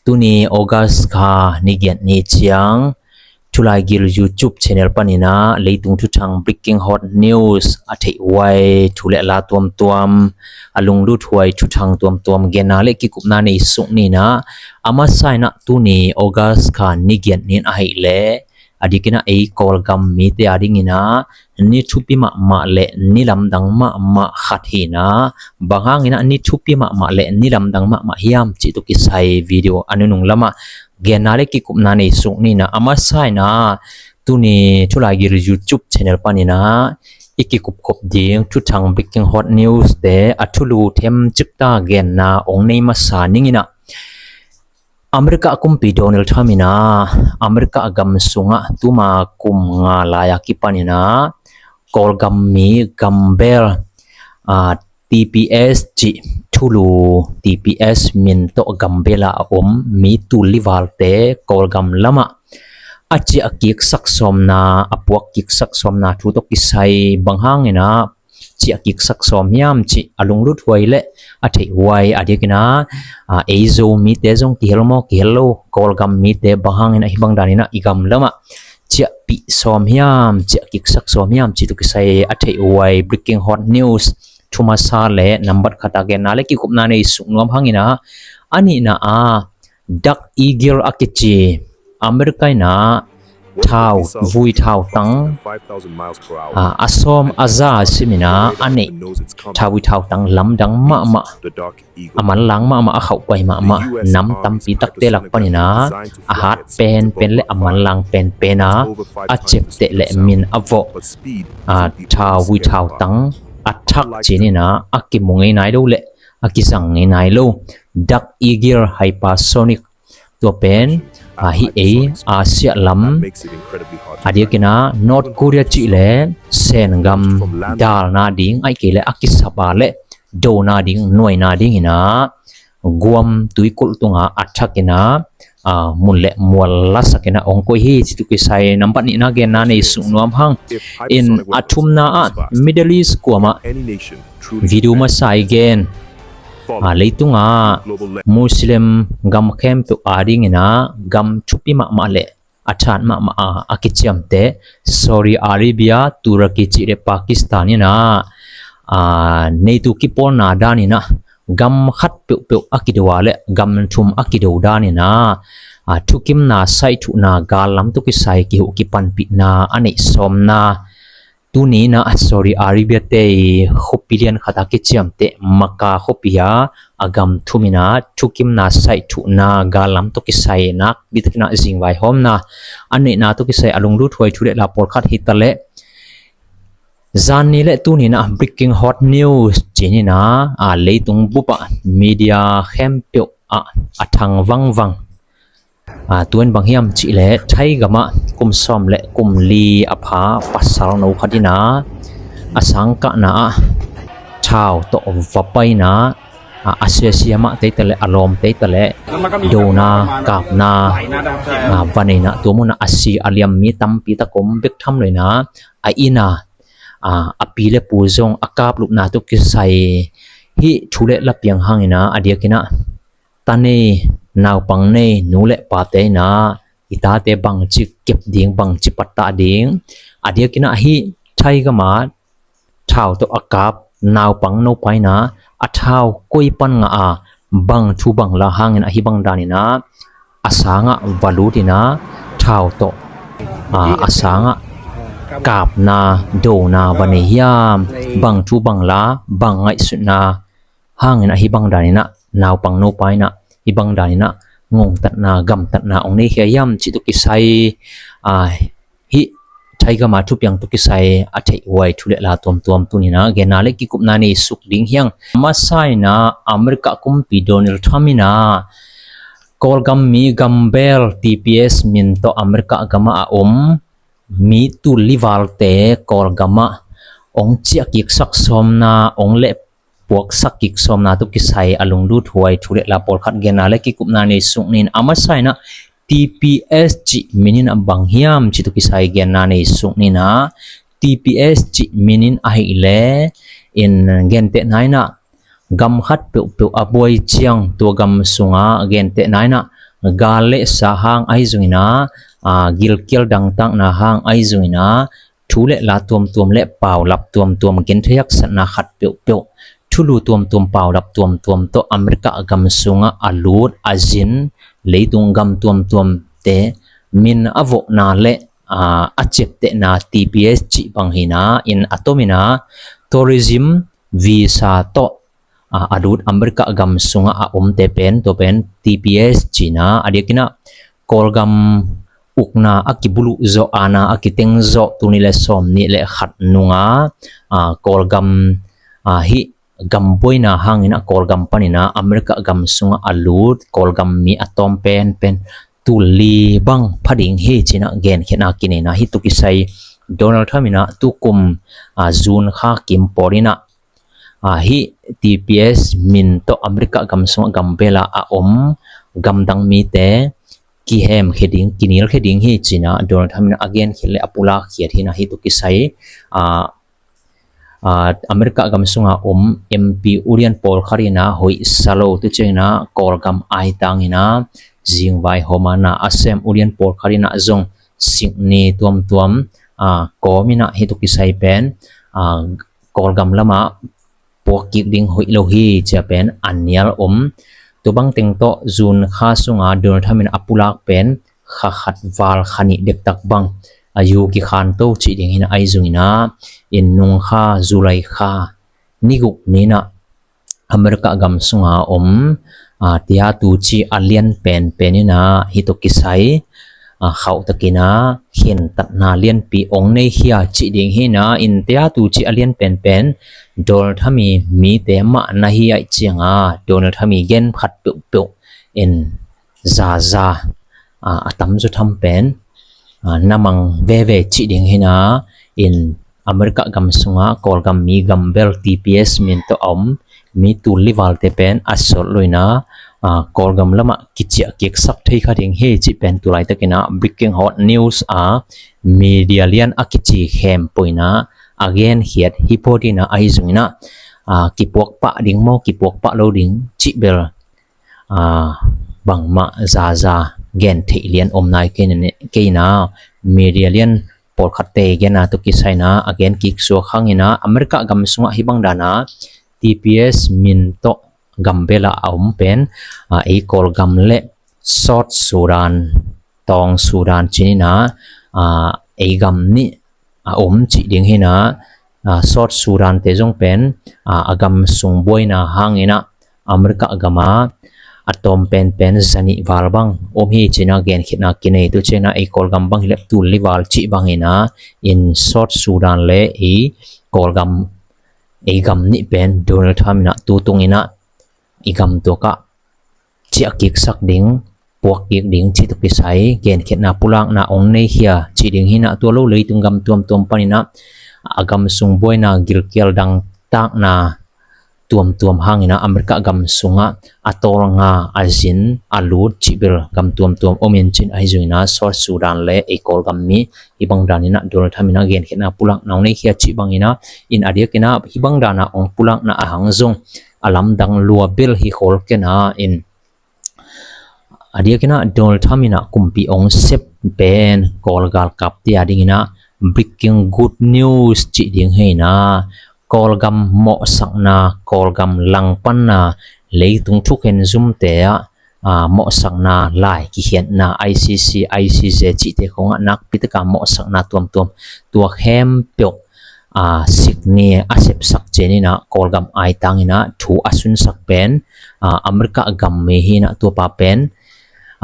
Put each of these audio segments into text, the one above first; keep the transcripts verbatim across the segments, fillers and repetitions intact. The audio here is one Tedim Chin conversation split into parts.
Tuni August kha ni giat ni ciang Thulaigil YouTube channel panin ah leitung thuthang, breaking hot news, a theih huai thu le la tuamtuam, a lunglut huai thuthang tuamtuam genna le kikupna nei suk ni in ah, a masa in ah tuni August kha ni giat ni in ahih leh a dikin ah ei Kawlgam mite a dingin ah ni thupi mahmah le ni lamdang mahmah khat hi in ah, bang hangin ah ni thupi mahmah le ni lamdang mahmah hiam cih tawh kisai video a nunung lamah genna le kikupna nei suk ni in ah, a masa in ah tuni Thulaigil YouTube channel panin ah i kikupkhop ding thuthang, breaking hot news te a thulu themcik ta genna hong nei masa ning in ah, America kumpi Donald Trump in ah America gam sungah tuma kum nga lai a kipan in ah Kawlgam mi gambel, ah, T P S cih thulu, T P S min tawh gambel a om mi tul li valte Kawlgam lamah a ciah kik sak sawmna, a puak kik sak sawmna thu tawh kisai bang hangin ah ciah kik sak sawm hiam cih a lunglut huai le a theih huai a dikin ah, ah, ei Zomite zong kihel maw kihel lo, Kawlgam mite bang hangin ah hih bang danin ah i gam lamah ciahpih sawm hiam, ciah kik sak sawm hiam cih tawh kisai a theih huai, breaking hot news thu masa le nambat khat a genna le kikupna nei suk nuam hang in ah, a nihna ah Dark Eagle a kici America in ah thauvui thautang, ah, a sawm a za sim in ah a neih thauvui thautang lamdang mahmah, a manlang mahmah, a khauhpai mahmah nam tampi takte lak panin ah a hat penpen le a manlang penpen a, a ciapteh le min a vawh, ah, thauvui thautang a thak ci-in ah a kimu ngei nai lo le a kizang ngei nai lo Dark Eagle hypersonic, tua pen, ah, hih ei Asia lam a dikin ah North Korea cih le Sen gam dalna ding, ahih kei le a kisap a le dona ding, nuaina dingin ah Guam tuikulh tungah a thak in ah, ah, mun le mual lasak in ah hong koih hi cih tawh kisai nambat nihna genna nei suk nuam hang in, a thumna ah Middle East kuamah video masa i gen, ah, leitungah Muslim gam khempeuh a dingin ah gam thupi mahmah le a that mahmah a, a kiciamteh Saudi Arabia, Turkey cih le Pakistan in ah, ah, neitu kipawlna danin ah gam khat peuhpeuh a kido a le gam thum a kido danin ah, ah, thukimna saih thuhna gal lam tawh kisai kihuh kipanpihna a neih sawmna, tuni in ah Saudi Arabia te i khuapi lian khat a kiciamteh Makkah khuapi ah a gam thum in ah thukimna saih thuhna gal lam tawh kisai nak bitakin ah zingvaihawmna a neihna tawh kisai a lunglut huai thu le la pawlkhat hi ta leh, zan ni le tuni in ah breaking hot news ci-in ah, ah, leitung bup ah media khempeuh ah a thang vangvang, ah, tua in bang hiam cih leh Thai gam ah kum sawm le kum li a pha pasal no khat in ah a sangkahna ah thau tawh va pai in ah, ah, a siasia mah te ta le a lawm te ta le dona kapna, ah, va nei in ah tua mun ah a si a liam mi tampi tak om bek tham lo in ah, a inn ah, ah, a pi le pu zong a kaplupna tawh kisai hih thu le la piang hang in ah a diakin ah ta nei, naupang nei nu le pate in ah i tate bangci kep ding, bangci pattah ding, a diakin ah hih Thai gam ah thau tawh a kap naupang nopa in ah a thau koi pan ngah a, bang thu bang la hangin ah hih bang danin ah a sangah va lut in ah thau tawh, ah, a sangah kapna, dona va nei hiam, bang thu bang la, bang ngaihsutna hangin ah hih bang danin ah naupang nopa in ah hih bang danin ah ngongtatna, gamtatna hong nei khia hiam cih tawh kisai, ah, hih Thai gam ah thupiang tawh kisai a theih huai thu le la tuamtuam tuni in ah genna le kikupna nei suk ding hi hang. Masa in ah America kumpi Donald Trump in ah Kawlgam mi gambel T P S min tawh America gam ah a om mi tul li valte Kawlgam ah hong ciah kik sak sawmna, hong leh puak sak kik sawmna tawh kisai a lunglut huai thu le la pawlkhat genna le kikupna nei suk ni in, a masa in ah T P S cih min in ah bang hiam cih tawh kisai genna nei suk ni in ah, T P S cih min in ahih leh in gentehna in ah gam khat peuhpeuh a buai ciang tua gam sungah gentehna in ah gal le sa hang ahi zongin ah, aa, gilkial dangtakna hang ahi zongin ah, thu le la tuamtuam le paulap tuamtuam genthei haksatna khat peuhpeuh, thulu tuamtuam paulap tuamtuam tawh America gam sungah a lut a zin leitung gam tuamtuamte min a vokna le, aa, a ciaptehna T P S cih bang hi-in ah, in a tomin ah tourism visa tawh, aa, a lut America gam sungah a omte pen, tua pen T P S ci-in ah, a diakin ah Kawlgam ukna a kibuluh zawh, aana a kiteng zawh, tul nih le sawmnih le khat nungah, aa, Kawlgam, aa, hih gam buaina hangin ah Kawlgam panin ah America gam sungah a lut Kawlgam mi a tawm penpen tul li bang pha ding hi ci-in ah genkhiatna kinei-in ah, hih tawh kisai Donald Trump in ah tukum, aa, June kha kim pawlin ah, aa, hih T P S min tawh America gam sungah gam bel ah a om gamdang mite kihemkhia ding, kinilkhia ding hi ci-in ah Donald Trump in ah a genkhiat le a pulakkhiat hi-in ah, hih tawh kisai, aa, aa, America gam sunga om M P ulian pawlkhat in ah hoihsa lo, tu ciangin ah Kawlgam aitangin ah zingvai hawm a na a sem ulian pawlkhat in ah zong sikni tuamtuam, aa, kawmin ah, hih tawh kisai pen, aa, Kawlgam lamah puak kik ding hoih lo hi ci-a pen a nial om. Tua bangteng tawh June kha sunga Donald Trump in a pulak pen kha khat val kha nih dektak bang a yu kikhanto cih ding hi-in ah, ahi zongin ah in nung kha, July kha ni guk ni-in ah America gam sunga om, aa, tia tu ci a lian penpen in ah, hih tawh kisai, aa, khauhtakin ah khentatna lianpi ong nei khia cih ding hi-in ah, in tia tu ci a lian penpen Donald Trump i mite mah na hi ahih ciangin ah Donald Trump i gen khat peuhpeuh in zaza, aa, a tamzaw tham pen, aa, na mang veve cih ding hi-in ah, in America gam sungah Kawlgam mi gam bel T P S min tawh a om mi tul li valte pen a sawt lo-in ah, aa, Kawlgam lamah kiciah kiksak thei kha ding hi cih pen tu laitakin ah breaking hot news a media lian a kici khempeuh in ah a genkhiat hi phot in ah, ahi zongin ah, aa, kipuak pah ding maw, kipuak pah lo ding cih bel, aa, bangmah zaza gen theih lian om nai kei in ah, media lian pawlkhatte gen a tawh kisai in ah a gen kik suak hangin ah America gam sungah hih bang dan a T P S min tawh gam bel ah a om pen, aa, ei Kawlgam le South Sudan, Tawng Sudan ci-in ah, aa, ei gam nih a om cih ding hi-in ah, aa, South Sudan te zong pen, aa, a gam sung buaina hangin ah America gam ah a tawm penpen zanih val bang om hi ci-in ah genkhiatna kinei. Tu ciangin ah ei Kawlgam bang hi leh tul li val cih bangin ah, in South Sudan le ei Kawlgam, ei gam nih pen Donald Trump in ah tu tungin ah i gam tuak ah ciah kiksak ding, puak kik ding cih tawh kisai genkhiatna pulakna ong nei khia cih ding hi-in ah, tua lo leitung gam tuamtuam panin ah a gam sung buaina, gilkial dangtakna tuamtuam hangin ah America gam sungah a tawlnga, a zin, a lut cih bel gam tuamtuam om in cin, ahi zongin ah South Sudan le ei Kawlgam mi hih bang danin ah Donald Trump in ah genkhiatna pulakna ong nei khia cih bangin ah, in a diakin ah hih bang dan a ong pulakna ahang zong a lamdang lua bel hi khol ken ah, in a diakin ah Donald Trump in ah kumpi ong sep pen Kawl galkapte a dingin ah breaking good news cih ding hi-in ah, Kawlgam mawhsakna, Kawlgam langpanna, leitung thukhen zumte ah, aa, mawhsakna lai kikhiatna, I C C, I C J cihte khawngah nakpi taka mawhsakna tuamtuam, tua khempeuh, aa, sikni a sepsak ciangin ah Kawlgam aitangin ah thu a sunsak pen, aa, America gam mi hi-in ah tuapa pen,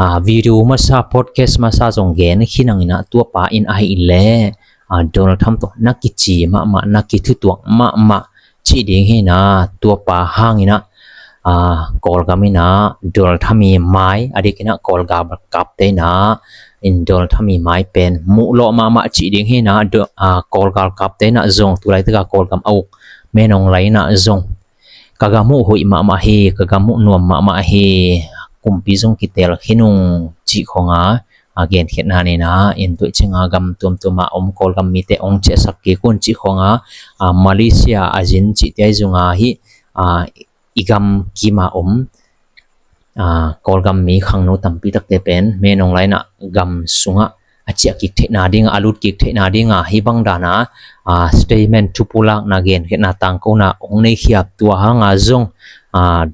aa, video masa, podcast masa zong gen khin hangin ah tuapa in ahih leh, aa, Donald Trump tawh na kici mahmah, na kithutuak mahmah cih ding hi-in ah tuapa hangin ah, aa, Kawlgam in ah Donald Trump i mai, a diakin ah Kawl galkapte in ah, in Donald Trump i mai pen muh lawh mahmah cih ding hi-in ah, Do-, aa, Kawl galkapte in ah zong tu laitaka Kawlgam a uk Min Aung Hlaing in ah zong, ka gam uh hoih mahmah hi, ka gam uh nuam mahmah hi, kumpi zong kitel khin ung cih khawngah, aa, genkhiatna nei-in ah, in tua ciangah gam tuamtuam a om Kawlgam mite ong ciahsak kik un cih khawngah, aa, Malaysia a zin cihte ahi zongah hih, aa, i gam kim a om Kawlgam mi khangno tampi takte pen menong lainah gam sungah a ciah kik theihna dingah, a lut kik theihna dingah hih bang dana statement thupulakna genkhiatna tangkona hong nei khiap. Tua hanga zong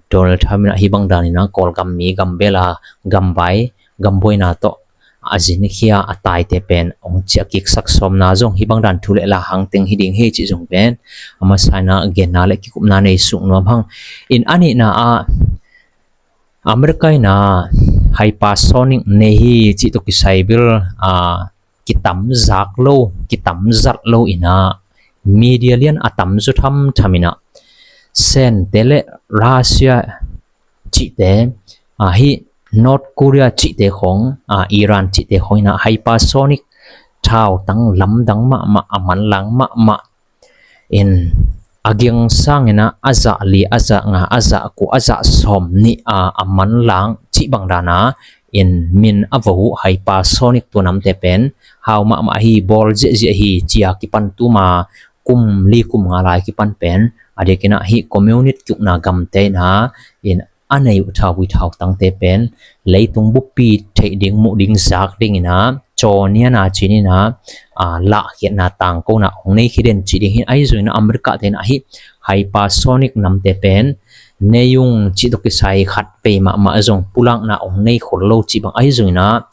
Donald Trump inah hih bang danina Kawlgam mi gambela gambai gambuaina tawh a zinkhia a taite pen hong ciah kiksak sawmna zong hih bang dan thu le la hang teng hi ding hi cih zong pen a masa inah genna le kikupna nei suk nuam hang. In a nihna ah America inah hypersonic nei hi cih tawh kisai bel kitam zak lo, kitam zat lo inah media lian a tamzaw thamtham inah Sente le Russia cihte, hih North Korea cihte khong, Iran cihte khong inah hypersonic thautang lamdang mahmah, a manlang mahmah in a gingsang inah a zah li, a zah nga, a zah kua, a zah sawm nih a manlang cih bang dana in min a vo uh hypersonic tua namte pen hau mahmah hi, bawl ziahziah hi cia kipan tuma kum li kum nga lai kipan pen a diakinah hih communist kiukna gamte inah in a nei uh thauvui thautangte pen leitung buppi theih ding, muh ding, zak ding inah cawniana cininah lahkhiatna tangkona hong nei khiden cih ding hin. Ahi zongin America te inah hih hypersonic namte pen nei ung cih tawh kisai khat vei mahmah zong pulakna hong nei khol lo cih bang ahi zonginah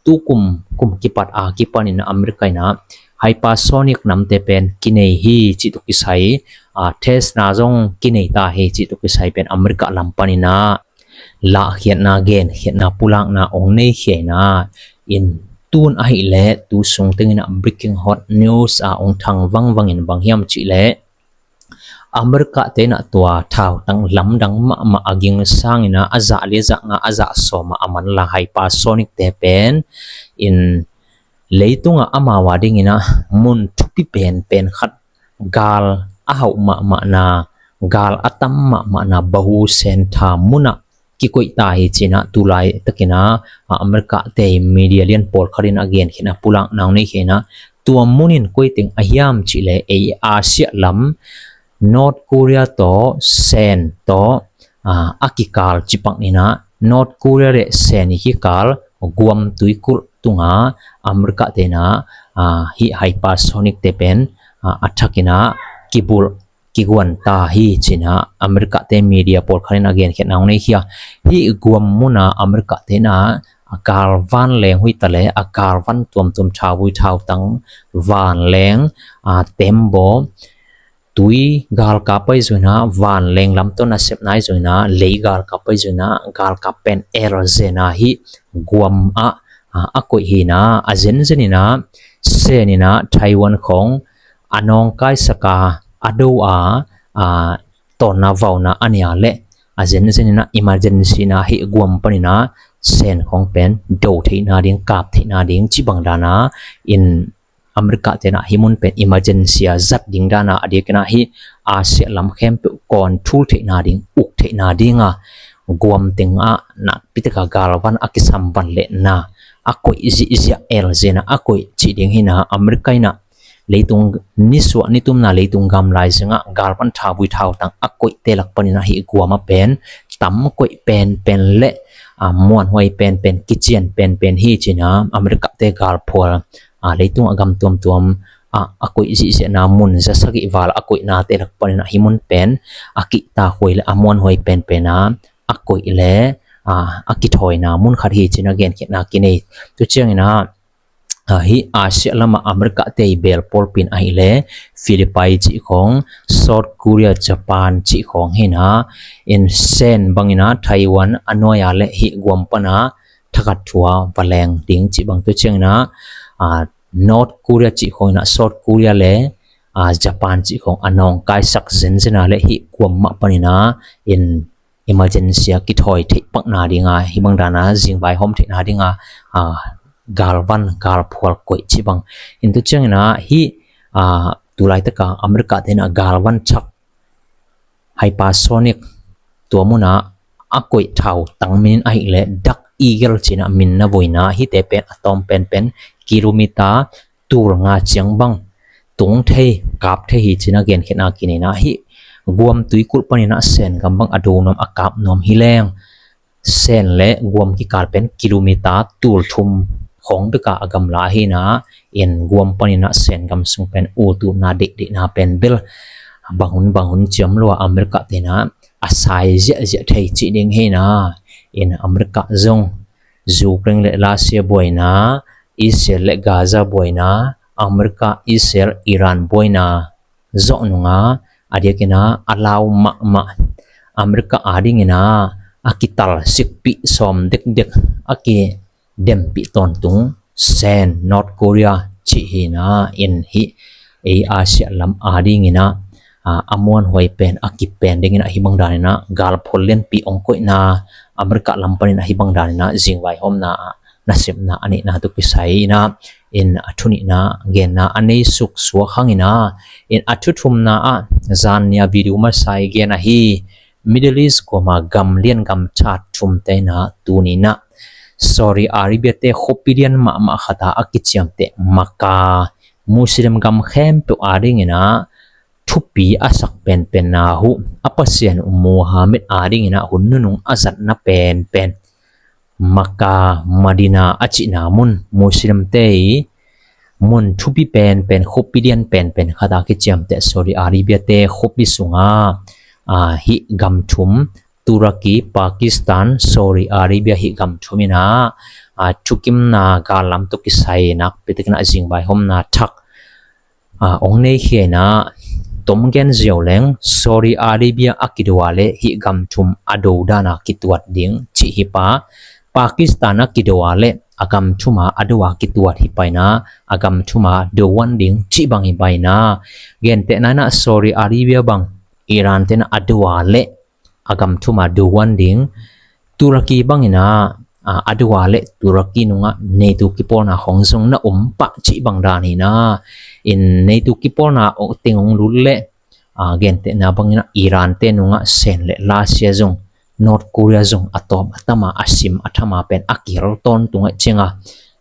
tukum kum kipat a kipanin America inah hypersonic namte pen kinei hi cih tawh kisai testna zong kinei ta hi cih tawh kisai pen America lam paninah lahkhiatna, genkhiatna, pulakna hong nei khia inah in tun ahih leh tu sung tenginah breaking hot news a hong thang vangvangin bang hiam cih leh America te inah tua thautang lamdang mahmah a gingsang inah a zah li, a zah nga, a zah sawm a manlang hypersonic te pen in leitungah amau a dinginah mun thupi penpen khat, gal a hauh mahmahna, gal a tam mahmahna Bahu Center munah kikoih ta hi cinah tulai takinah America te media lian pawlkhatin a genkhin a pulakna hong nei khia inah tua munin koi teng a hiam cih leh ei Asia lam North Korea tawh Sen tawh a kikal cipang inah North Korea le Sen i kikal Guam tuikulh tunga America te inah hih hypersonic te pen a thakinah kibulh kiguan ta hi cinah America te media pawlkhatin a genkhiatna hong nei khia. Hih Guam muna America te inah a galvan leng huita le a galvan tuamtuam thauvui thautang vanleng a tembaw tui galkap ahi zonginah vanleng lamtawn a sepna ahi zonginah lei galkap ahi zonginah galkap pen elzena hih Guam ah a koih hinah a zenzeninah Sen inah Taiwan khong a nawngkaisaka a do a tawnna vauna a nia le a zenzeninah emergency na hih Guam paninah Sen khong pen do theihna ding, kap theihna ding cih bang dana in America te inah hih mun pen emergency a zat ding dana a diakinah hih Asia lam khempeuh control theihna ding, uk theihna dinga Guam tengah nakpi taka galvan a kisam van lehna a koih zihziah elzena a koih cih ding hinah America inah leitung nisuah nitumna leitung gam lai zingah galvan thauvui thautang a koihte lak paninah hih Guam a pen tam koih penpen le a muanhuai penpen, kician penpen hi cinah America te galphual a leitung a gam tuamtuam a a koih zihziahna mun za sagih val a koihnate lak paninah hih mun pen a kihtakhuai le a muanhuai penpena a koih le a kithawina mun khat hi cinah genkhiatna kinei. Tu cianginah hih Asia lamah America te i beel pawlpi in ahih le Philippines cih khong, South Korea, Japan cih khong hinah in Sen banginah Taiwan a nuai a le hih Guam pana thakhat thua va leng ding cih bang. Tu cianginah North Korea cih khonginah South Korea le Japan cih khong a nawngkaisak zenzena le hih Guam mah paninah in emergency a kithawi theih pakna dinga hih bang dana zingvai hawm theihna dinga galvan galphual koih cih bang. In tu cianginah hih tulaitaka America te inah galvan chak hypersonic tua munah a koih thautang min ahih le Dark Eagle cinah min na voina hihte pen a tawm penpen kilometer tul nga ciang bang tung thei, kap thei hi cinah genkhiatna kineina hih Guam tuikulh paninah Sen gam bang a do nuam a kap nuam hi leng Sen le Guam kikal pen kilometer tul thum khawng beka a gamla ahina, in Guam paninah Sen gam sung pen ututna deihdeihna pen bel bang hun bang hun ciam lua America tenah a sai ziahziah thei cih ding hina, in America zong Ukraine le Russia buaina, Israel le Gaza buaina, America, Israel, Iran buaina zawh nunga a diakina a lau mahmah America a dingina a kital sikpih sawm dekdek a kidempih tawntung Sen North Korea cih hina, in hih ei Asia lam a dingina a muanhuai pen a kip pen dingina hih bang danina galphol lianpi ong koihna America lam panin a hih bang danina zingvaihawmna ah nasepna a neihna tawh kisai ina, in a thunihna genna a nei suksuak hangina, in a thuthumna ah zan nia video masa i gen ahi. Middle East kuama gam lian gam that thumte ina tunina Saudi Arabia te khuapi lian mahmah khata a kiciamteh Makkah, Muslim gam khempeuh a dingina thupi a sak penpenna uh, a Pasian uh Muhammad a dingina hun nunung a zatna penpen Makkah, Madina a cihna mun, Muslimte i mun thupi penpen, khuapi lian penpen khata kiciamteh Saudi Arabia te khuapi sunga a hih gam thum, Turkey, Pakistan, Saudi Arabia hih gam thum ina a thukimna gallam tawh kisai nakpi takin a zingvaihawmna thak a ong nei khia ina, tom gen ziau leng Saudi Arabia a kido a le hih gam thum a do dana kituat ding cih hi pa, Pakistan a kido a le a gam thuma a do a kituat hi paina, a gam thuma do wan ding cih bang hi paina. Gentehna ina Saudi Arabia bang Iran tena a do a le a gam thuma do wan ding, Turkey bangina a do a le Turkey nunga NATO kipawlna khong zong na om pah cih bang dan hina, in NATO kipawlna teng ong lut le gentehna bangina Iran te nunga Sen le Russia zong, North Korea zong a tawm a tama a sim a thama pen a kihel tawntung a cianga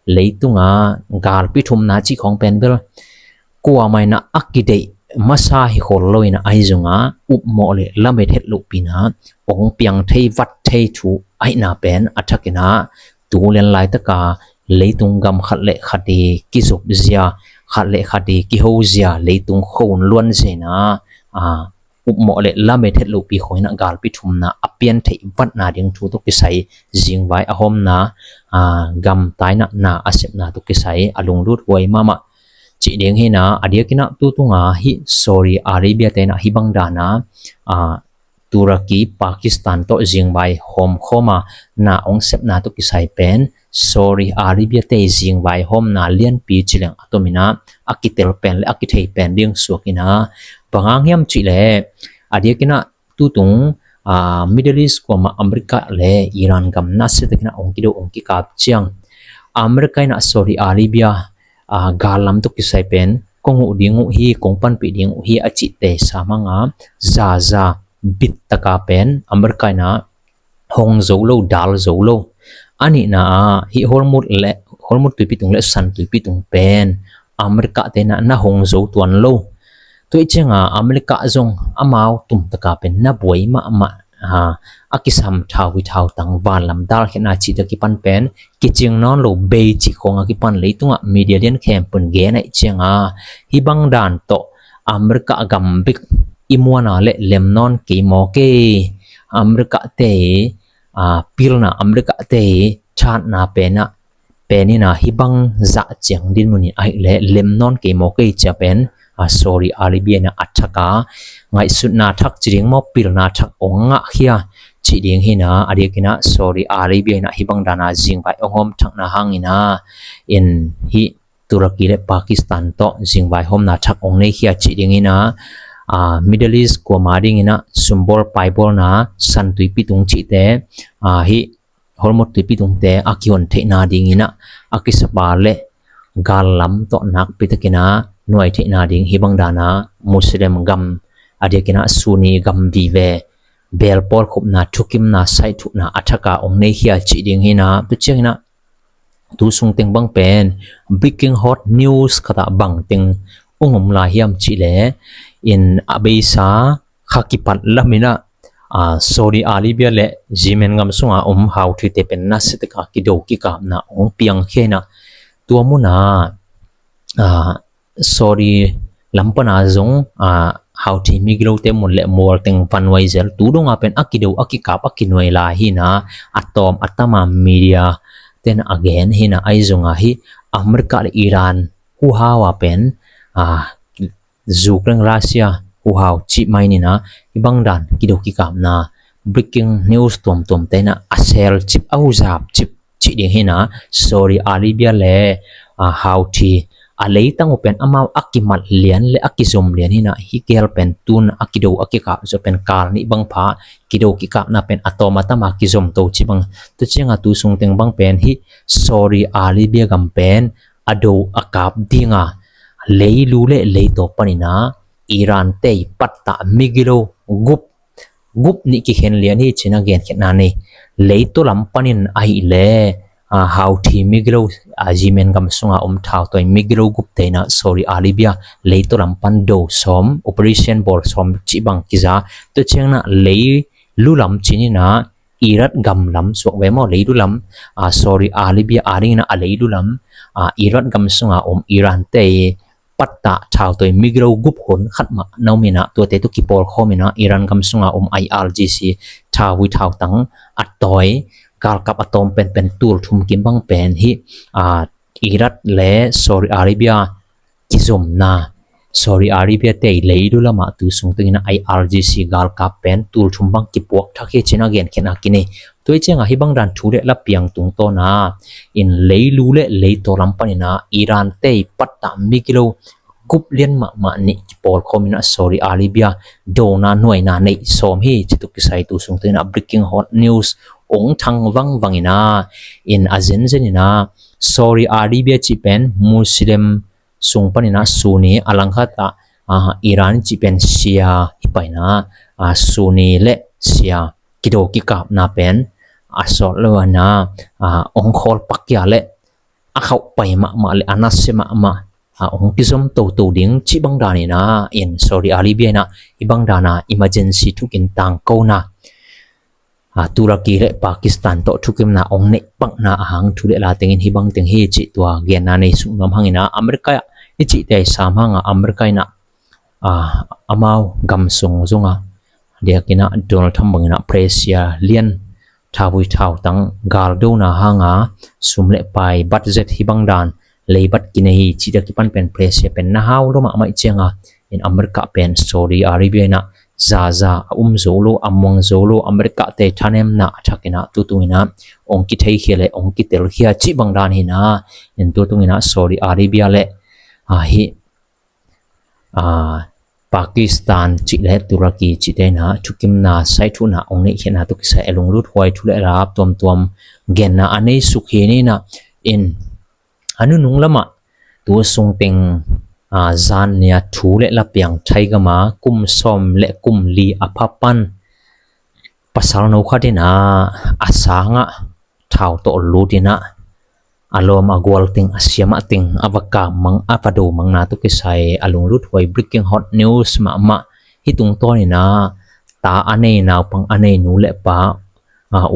leitunga galpi thumna cih khong pen bel kuamah ina a kideih masa hi khol lo ina ahi zunga upmawh le lamet het lohpina ong piang thei vat thei thu ahina pen a thakina tu lian laitaka leitung gam khat le khat i kizop zia, khat le khat i kiho zia, leitung khon luan zia ina a upmawh le lamet het lohpi khong ina galpi thumna a pian theih vatna ding thu tawh kisai zingvai a hawmna a gam taina na a sepna tawh kisai a lunglut huai mahmah cih ding hina. A diakina tutunga hih Saudi Arabia tena hih bang dana a Turkey, Pakistan tawh zingvai hawm khawma na ong sepna tawh kisai pen Saudi Arabia te zingvai hawmna lianpi cileng a tomina a kitel pen le a kithei pen ding suakina bang hang hiam cih le a diakina tutung a Middle East kuama America le Iran gam nasia takina ong kido ong kikap ciang America ina Saudi Arabia a gallam tawh kisai pen kong uh ding uh hi, kong panpih ding uh hi a cihte samanga zaza bittaka pen America ina hong zo lo, dal zo lo. A nihna ah hih Hormuz le Hormuz tuipi tung le San tuipi tung pen America tena na hong zo tuan lo. Tua i cianga America zong amau tumtaka pen na buai mahmah a kisam thau hi thau tang vanlam dalkhiatna cihte kipan pen kicing nawn lo bei cih khong a kipan leitunga media lian khempun gen a i cianga hih bang dan tawh America gam bik i muana le lem nawn kei maw kei. America te a pilna America te thatna pena penina hih bang zah ciang dinmunin ahih le lem nawn kei maw kei cia pen a Saudi Arabia ina a thaka ngaihsutna thak ci ding maw pilna thak ong ngah khia cih ding hina. A diakina Saudi Arabia ina hih bang dana zingvai ong hawm thakna hangina in hih Turkey le Pakistan tawh zingvai hawmna thak ong nei khia cih dingina a Middle East kuama dingina sumbawl paibawlna San tuipi tung cihte a hih Hormuz tuipi tungte a kihon theihna dingina a kisapa le gallam tawh nakpi takina nuai theihna ding hih bang dana Muslim gam a diakina Sunni gam vive belpawl khupna thukimna saithuhna a thaka ong nei khia cih ding hina. Tu ciangina tu sung teng bang pen breaking hot news khata bang teng ong om lai hiam cih le in a beisa kha kipat lamina Saudi Arabia le Yemen gam sunga om Houthi te pen nasia taka kido kikapna hong piangkhia in ah, tua muna Saudi lam pana zong Houthi migilote mun le mual teng vanhuai zel, tu donga pen a kido a kikap a kinuai lai hi in ah, a tawm a tama media ten a gen hi in ah, ahi zonga hi America le Iran huhau a pen Ukraine Russia huhau cih mai in ah, hih bang dan kido kikapna breaking news tuamtuam te in ah a sel cip, a huzap cip cih ding hi in ah, Saudi Arabia le Houthi a leitang uh pen amau a kimat lian le a kizom lian hi in ah, hih gel pen tun a kido a kikap zawh pen kal nih bang pha kido kikapna pen a tawm a tama kizom to cih bang. Tua cianga tu sung teng bang pen hih Saudi Arabia gam pen a do a kap dinga leilu le leitaw panin ah Iran te i pattah migilo gup, gup nih kikhen lian hi ci in ah genkhiatna nei. Leitaw lam panin ahih leh Houthi migilo, Yemen gam sunga om thautawi migilo gupte in ah Saudi Arabia leitaw lam pan do sawm, operation bawl sawm cih bang kiza. Tua ciangin ah leilu lam ci in ah Iraq gam lam suak ve maw, leilu lam, Saudi Arabia a dingin ah a leilu lam, Iraq gam sunga om Iran te pattah thautawi migilo gup hun khat mah na om in ah, tuate tawh kipawlkhawm in ah Iran gam sunga om I R G C thauvui thautang a tawi galkap a tawm penpen tul thum kim bang pen hih Iraq le Saudi Arabia kizomna, Saudi Arabia te i leilu lamah tu sung tengin ah I R G C galkap pen tul thum bang kipuak thak hi ci in ah genkhiatna kinei. Tua ciangah hih bang dan thu le la piang tungtawna in leilu le leitaw lam panin ah Iran te i pattah migilo gup lian mahmah nih kipawlkhawm in ah Saudi Arabia dona nuaina neih sawm hi ci tuk kisai tu sung tengin ah breaking hot news ong thang vangvang in ah, in a zenzen in ah Saudi Arabia cih pen Muslim sung panin ah Sunni, a langkhat ah Iran cih pen Shia hi pai in ah, Sunni le Shia kido kikapna pen a sawt lo in ah ong khawl pakkia le a khauh pai mahmah le a nasia mahmah ong kizom toto ding cih bang dan in ah, in Saudi Arabia in ah hih bang dan ah emergency thukin tangkona Turkey le Pakistan tawh thukimna ong neih pakna a hang thu le la tengin hih bang teng hi cih tua genna nei suk nuam hang in ah, America i cihte i sam hang ah America in ah amau gam sung zong a diakin ah Donald Trump bangin ah pressure lian, thauvui thautang galdona hanga sum le pai budget hih bang dan leibat kinei hi cih a kipan pen pressure pen na hau lo mahmah cianga in America pen Saudi Arabia in ah zaza a um zo lo, a muang zo lo, America te thanemna a thak in ah tu tungin ah ong kitheikhia le ong kitelkhia cih bang dan hi in ah, in tu tungin ah Saudi Arabia le hih Pakistan cih le Turkey cihte in ah thukimna saithuhna ong neihkhiatna tawh kisai a lunglut huai thu le lap tuamtuam genna a nei suk hi in ah, in a nunung lamah tu sung teng zan nia thu le la piang Thai gama kum sawm le kum li a pha pan pasal no khat in ah a sangah thau tawh lut in ah a lawm a gual teng, a siamah teng a va kap mang, a va do mangna tawh kisai a lunglut huai breaking hot news mahmah hi tungtawn in ah ta a nei naupang a nei nu le pa,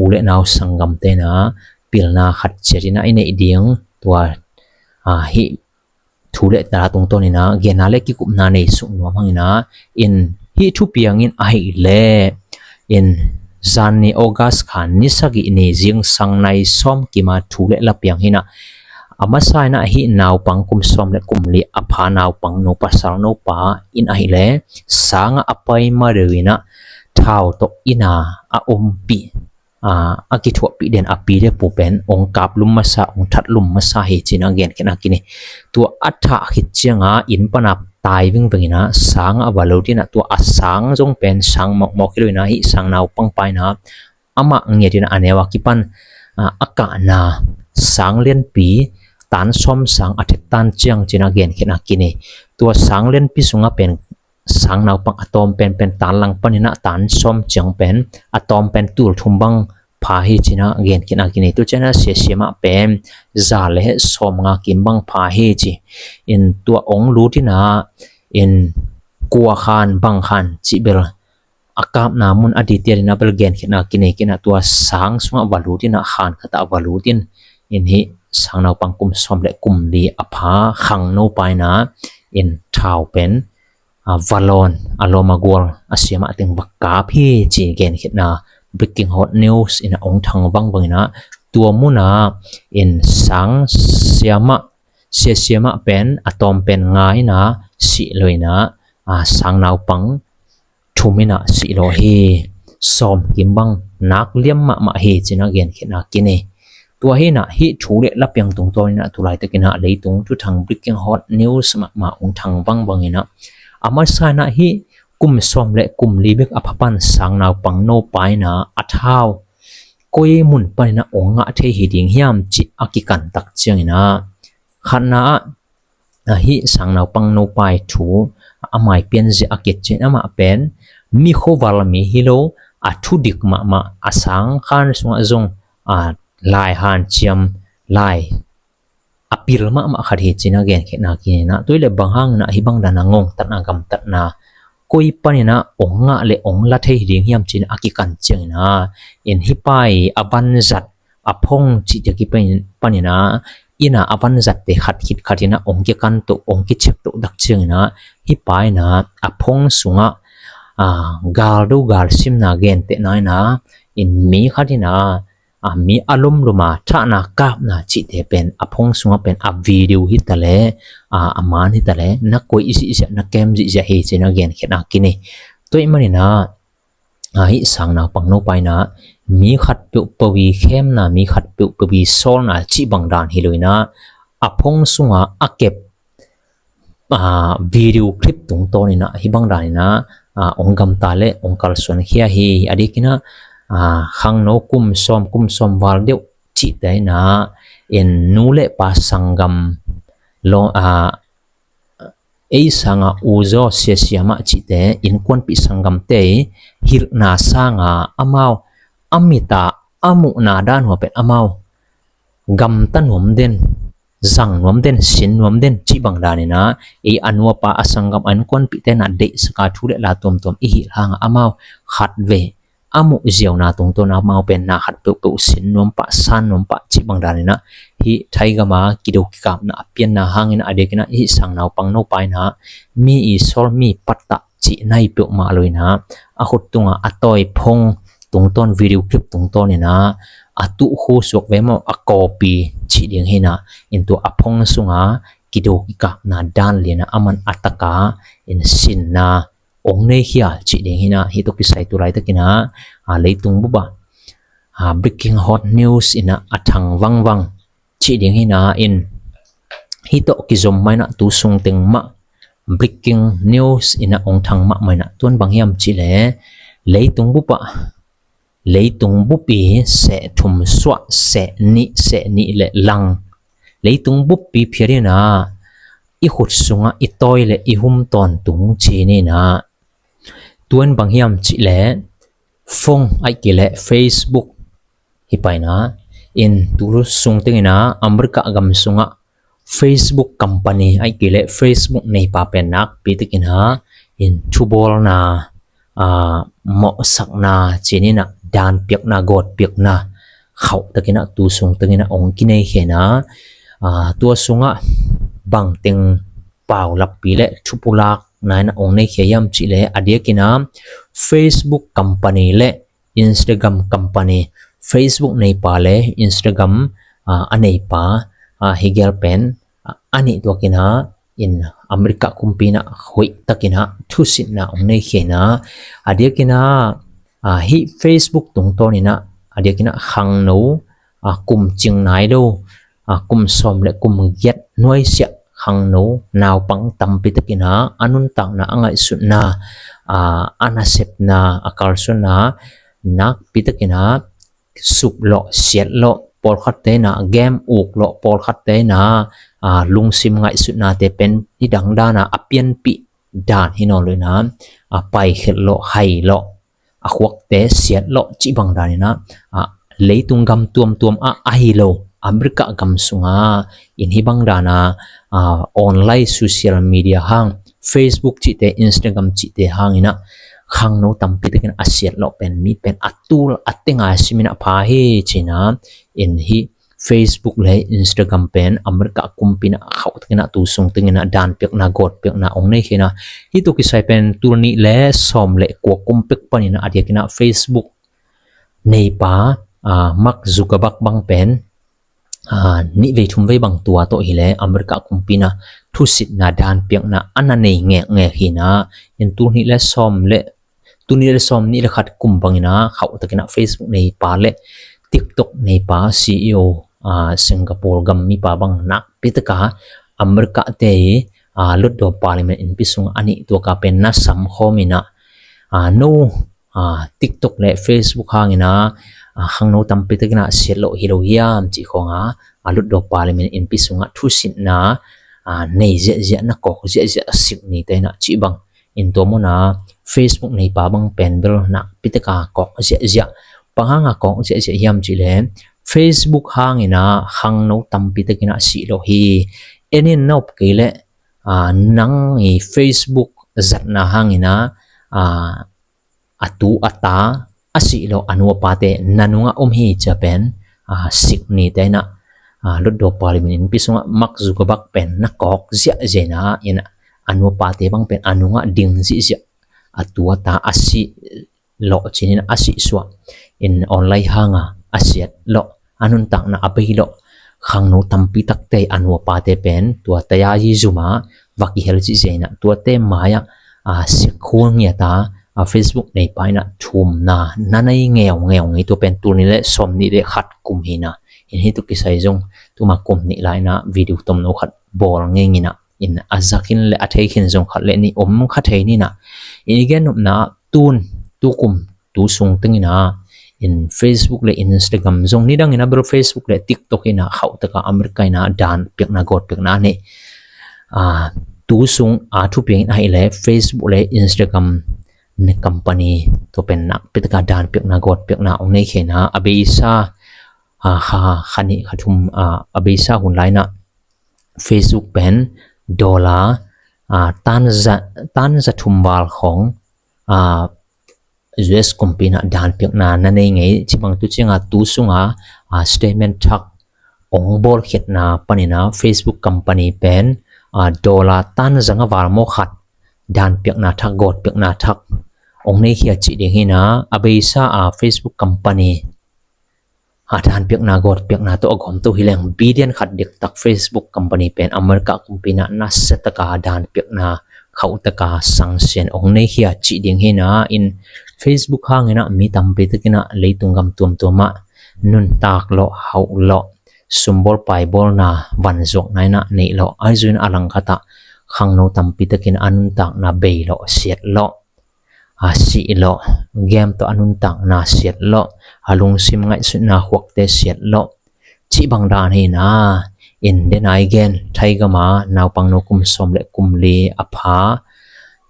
u le nau sanggamte in ah pilna khat ciat in ah i neih ding tua hih thu le ta tungtawn in ah genna le kikupna nei suk nuam hang in ah, in hih thupiang in ahih leh in zan ni August kha ni sagih ni zingsang nai sawm kima thu le la piang hi in ah, a masa in ah hih naupang kum sawm le kum li a pha naupang no pasal no pa in ahih leh sangah a pai ma deuh in ah thau tawh in ah a ompih a kithuahpih den a pi le pu pen ong kap lum masa, ong that lum masa hi ci in ah genkhiatna kinei. Tua a thah khit cianga inn pana tai vingveng in ah sangah a va lut in ah tua a sang zong pen sang mawkmawk hi lo in ah hih sang naupang pa in ah amah ngiat in ah a neu a kipan a kahna sang lianpi tan sawm sang a thet tan ciang ci in ah genkhiatna kinei. Tua sang lianpi sungah pen sang naupang a tawm penpen tan lang panin ah tan sawm ciang pen a tawm pen tul thum bang pha hi ci in ah genkhiatna kinei. Tua ciang a siasia mah pen za le sawm nga kim bang pha hi ci in tua ong lut in ah in kua khan bang khan cih bel a kapna mun a detail in a bel genkhiatna kinei kei in a, tua sang sungah va lut in a, khan khat ah va lut in, in hih sang naupang kum sawm le kum li a pha khangno pa in a, in thau pen a, va lawn, a lawm a gual a siam ah teng va kap hi ci genkhiatna breaking hot news in a ong thang vangvang in a, tua mun ah in sang siam ah, sia siam ah pen a tawm pen nga in a sih lo in a, a, sang naupang thum in a sih lo hi. Sawm kim bang nak liam mahmah hi ci in a genkhiatna kinei. Tua hi in a, hih thu le la piang tungtawn in a, tu laitak in a leitung thuthang breaking hot news mahmah ong thang vangvang in a, a masa in a hih kum sawm le kum li bek a pha pan sang naupang no pa in a, a thau koi mun pan in a ong ngah thei hi ding hiam cih a kikan tak ciang in a, khatna ah, a, hih sang naupang no pa i thu a mai pian zia a kit ciang in, amah pen mi khuaval mi hi lo, a thudik mahmah, a sang khan sungah zong, a, lai hanciam, lai a pil mahmah khat hi ci in a genkhiatna kinei in a, tua hi leh bang hang in a hih bang dan a ngongtatna, gamtatna koi pan in a ong ngah le ong la thei hi ding hiam ci in a kikan ciang in a, in hih pa i a vanzat, a phone cih te kipan in a, in a a vanzatte khat khit khat in a ong kikan to, ong kicheck to tak ciang in a, hih pa in a a phone sungah, a, galdo galsimna gentehna in a, in mi khat in a, a, mi a lomlom a thahna kapna cihte pen a phone sungah pen a video hi ta leh, a, a man hi ta leh, na koih zihziah, na kem zihziah hi ci in a genkhiatna kinei. Tua ahih man in a, a, hih sang naupang no pa in a, mi khat peuhpeuh i khemna, mi khat peuhpeuh i sawlna cih bang dan hi lo in a, a phone sungah a kep, a, video clip tungtawn in a, hih bang dan in a, a, ong gamta le ong kalsuan khia hi. A diakin a, a, khangno kum sawm, kum sawm val deuh cihte in a, in nu le pa sanggam lo, a, ei sanga u zaw sia siamah cihte, innkuanpih sanggamte i hilhna sanga amau a mit a a muhna dan uh a pen amau gamta nuam den, zang nuam den, sin nuam den cih bang dan in a, ei a nu a pa a sanggam a innkuanpihte in a deihsak a thu le la tuamtuam i hilh hanga amau khatvei a muh ziauna tungtawn a amau pen na khat peuhpeuh sin nuam pah, san nuam pah cih bang dan in a, hih thaigam a kido kikapna a pianna hangin a, a diakin a hih sang naupang no pa in a, mi i sawl, mi pattah cih nai peuhmah lo in a, a khut tungah a tawi phone tungtawn, video clip tungtawn in a, a tuh khu suak ve maw, a copy cih ding hi in a, in tua a phone sunga kido kikapna dan lian a, aman a taka in sinna ong nei khia cih ding hi in a, hih tawh kisai tu laitakin a, a, leitung bup ah, a, breaking hot news in a, a thang vangvang cih ding hi in a, in hih tawh kizom mah in a, tu sung teng mah breaking news in a ong thang mahmah in a, tuan bang hiam cih leh, leitung bup ah, leitung bup i seh thum suah, seh nih, seh nih le lang, leitung bup i phiat in a, i khut sungah i tawi le i hum tawntung ci ni in a, tuan bang hiam cih leh, phone ahih kei leh Facebook hi pai in a, in tu sung teng in a, America gam sungah Facebook company ahih kei leh Facebook neipa pen nakpi takin a, in thubawlna, a, mawhsakna ci ni in a, dan piakna, gawt piakna khauh takin a, tu sung teng in a ong kinei khia in a, a, tua sungah bang teng paulappi le thupulakna in a ong nei khia hiam cih leh, a diakin a Facebook company le Instagram company, Facebook neipa le Instagram, a, a neipa, a, hi gel pen, a, a nih tuakin a, in America kumpi in a hoih takin a thusitna ong nei khia in a, a diakin a, a, hih Facebook tungtawn in a, a diakin a khangno, a, kum cing nai lo, a, kum sawm le kum giat nuaisiah khangno naupang tampi takin a, a nuntakna, a ngaihsutna, a, a nasepna, a kalsuanna nakpi takin a, sup lawh, siat lawh, pawlkhatte in a game uk lawh, pawlkhatte in a, a, lungsim ngaihsutnate pen nidang dan a, a pianpih dan hi nawn lo in a, a, paikhelh lawh, hai lawh, a khuakte siat lawh cih bang dan in a, a, leitung gam tuamtuam ah ahi lo, America gam sunga in hih bang dan a, a, online social media hang, Facebook cihte, Instagram cihte hang in a, khangno tampi takin a siat lawh pen mi pen a tul a tenga simin a pha hi cina in hi Facebook le Instagram pen America kumpi in a khauh takin a tu sung tengin a dan piakna gawt piakna ong nei khina. Hi tu kisai pen tul nih le sawm le kua kum pek panin a diakin a Facebook neipa, ah, Mark Zuckerberg bang pen, ah, nih vei thum vei bang tua tawh hi le America kumpi in a thusitna dan piakna a na nei ngekngek hi na. In tul nih le sawm le tul nih le sawm nih le khat kum bangin a khauh takin a Facebook neipa le TikTok neipa C E O, ah, Singapore gam mipa bang nakpi taka America te i, ah, lutdaw parliament innpi sungah a nih tuaka pen na sam khawmin a, ah, no, ah, TikTok le Facebook hangin a, ah, khangno tampi takin a siat lawh hi lo hiam cih khawng a, ah, lutdaw parliament innpi sungah thusitna, ah, nei ziahziah na kawk ziahziah sik ni te in a cih bang in tua muna Facebook neipa bang pen bel nakpi taka kawk ziahziah. Bang hanga kawk ziahziah hiam cih le Facebook hangin a khangno tampi takin a sih lawh hi. En in nop kei le, ah, nang i Facebook zatna hangin a, ah, a tu a ta a sih lawh a nu a pate na nungah om hi cia pen, ah, sik ni te in a, ah, lutdaw parliament innpi sungah Mark Zuckerberg pen na kawk ziahziah in a, in a nu a pate bang pen a nungah ding ziahziah a tu a ta a sih lawh cinin a sih suah in online hanga a siat lawh a nuntakna a bei lawh khangno tampi takte a nu a pate pen tua taya yi zuma va kihel cih zia in a tuate mai-ah, ah, sikkhul ngiata, ah, Facebook neipa in a thumna na nei ngeungeu ngei tua pen tul nih le sawm nih le khat kum hi na. In hi tu kisai zong tuma kum nih lai in a video tomno khat bawl ngei ngin a in a zak khin le a thei khin zong khat le nih om kha thei ni na. In i gen nopna tun tu kum tu sung tengin a in Facebook le Instagram zong nidang in a bel Facebook le TikTok in a khauh taka America in a dan piakna gawt piakna a nei. Ah, tu sung a thupiang in a hi le Facebook le Instagram ne company tua pen nakpi taka dan piakna gawt piakna ong nei khena a beisa, ah, kha, kha nih kha thum, ah, a beisa hun lai in a Facebook pen dollar, ah, tan za, tan za thum val khawng, ah, U S kumpi in a dan piakna na nei ngei. Cibang tu cianga tu sunga, ah, statement thak ong bawlkhiatna panin a Facebook company pen, ah, dollar tan za nga val maw khat dan piakna thak gawt piakna thak ong nei khia cih ding hi na. A beisa, ah, Facebook company a dan piakna gawt piakna tawh a gawm to hi leng billion khat diktak Facebook company pen America kumpi in a nasia taka dan piakna khauh taka sanction ong nei khia cih ding hi na. In Facebook hangin a mi tampi takin a leitung gam tuamtuam ah nuntak lawh hauh lawh sumbawl paibawlna vanzuakna in a neih lawh ahi zui in a langkhat ah khangno tampi takin a nuntakna bei lawh siat lawh a sih lawh, game tawh a nuntakna siat lawh, a lungsim ngaihsutna khuakte siat lawh cih bang dan hi na. In dena i gen Thai gama naupangno kum sawm le kum li a pha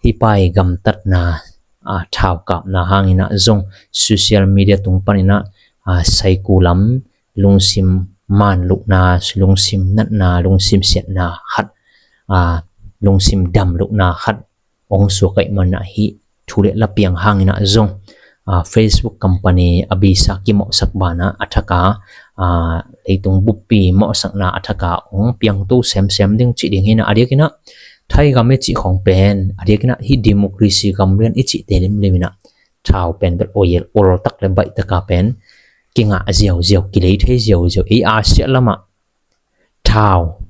hi pai gamtatna, ah, thaukapna hangin a zong social media tung panin a, ah, saiku lam lungsim manluhna, lungsim natna, lungsim siatna khat, ah, lungsim damluhna khat ong suak ahih man a hi thu le la piang hangin a zong, ah, Facebook company a beisa kimawhsak banah a thaka, ah, leitung buppi mawhsakna a thaka ong piangto semsem ding cih ding hi na. A diakin a Thai gam i cih khawng pen a diakin a hi democracy gam rian i cihte limlim in a thau pen bel oil, ol tak le baih taka pen kingah ziauziau, kilei thei ziauziau. Ei Asia lamah thau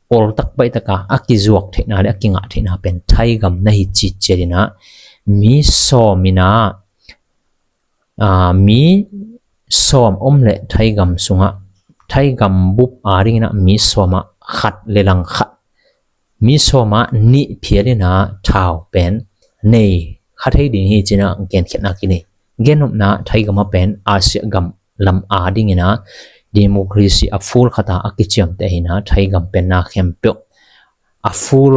ol tak baih taka a kizuak theihna le a kingah theihna pen Thai gam na hi citciat in a mi sawm in a, ah, mi sawm om le Thai gam sungah Thai gam bup a dingin a mi sawm ah khat le lang khat, mi sawm ah nih phial in a thau pen nei kha thei ding hi cin a genkhiatna kinei. Gennopna Thai gam a pen Asia gam lam a dingin a democracy a full khata a kiciamteh hi na. Thai gam pen na khempeuh a full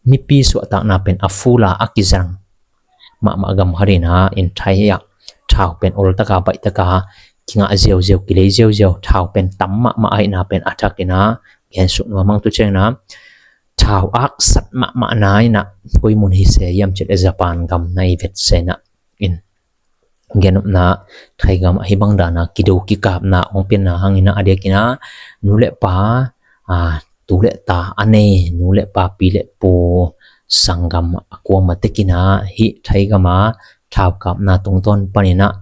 mipi suahtakna pen a full a a kizang mahmah gam khat hi na. In Thai ah thau pen ol taka baih taka kingah ziauziau, kilei ziauziau, thau pen tam mahmah ahihna pen a thak hi na. Gensuk nuam hang tu ciang na thau aksat mahmah na inah koi mun hi se hiam cih leh Japan gam na i vet se inah in genopna thaigam ahi bang dana kido kikapna hong pianna hang inah a diakinah nu le pa, a, tu le ta a nei nu le pa pi le pu sanggam a kuama tekinah hih thaigama thaukapna tungtawn paninah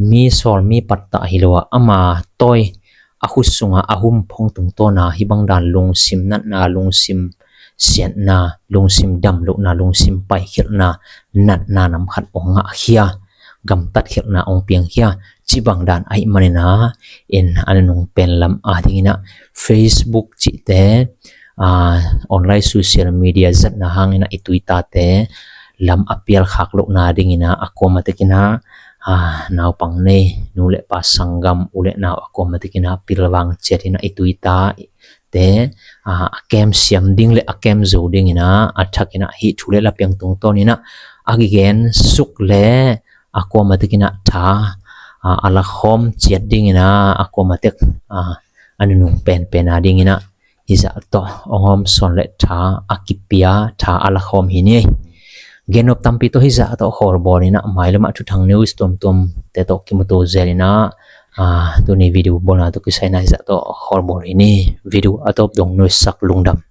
mi sawl mi pattah hi lo a ama tawi a khut sunga a hum phong tungtawna hih bang dan lungsim natna, lungsim siatna, lungsim damlohna, lungsim paikhelhna, natna nam khat hong ngahkhia, gamtatkhelhna hong piangkhia cih bang dan ahih manina in a nunung pen lam a dinginah Facebook cihte, a, online social media zatna hanginah i tuitate lam a pialkhak lohna dinginah a kuama tekinah, a, naupang nei nu le pa sanggam u le nau a kuama tekinah pilvang ciatinah i tuitate, a, a kem siam ding le a kem zo dinginah a thakinah hih thu le la piang tungtawninah a kigen suk le a kuama tekinah tha, a, a lakhawm ciat dinginah a kuama tek, a, a nunung penpena dinginah hizah tawh hong hawmsawn le tha a kipia, tha a lakhawm hi ni. Gennop tampi tawh hizah tawh khawlbawl inah mailamah thuthang news tuamtuamte tawh kimuto zel inah, a, tuni video bawlna tawh kisai inah hizah tawh khawlbawl hi ni. Video a tawp dong nuisak lungdam.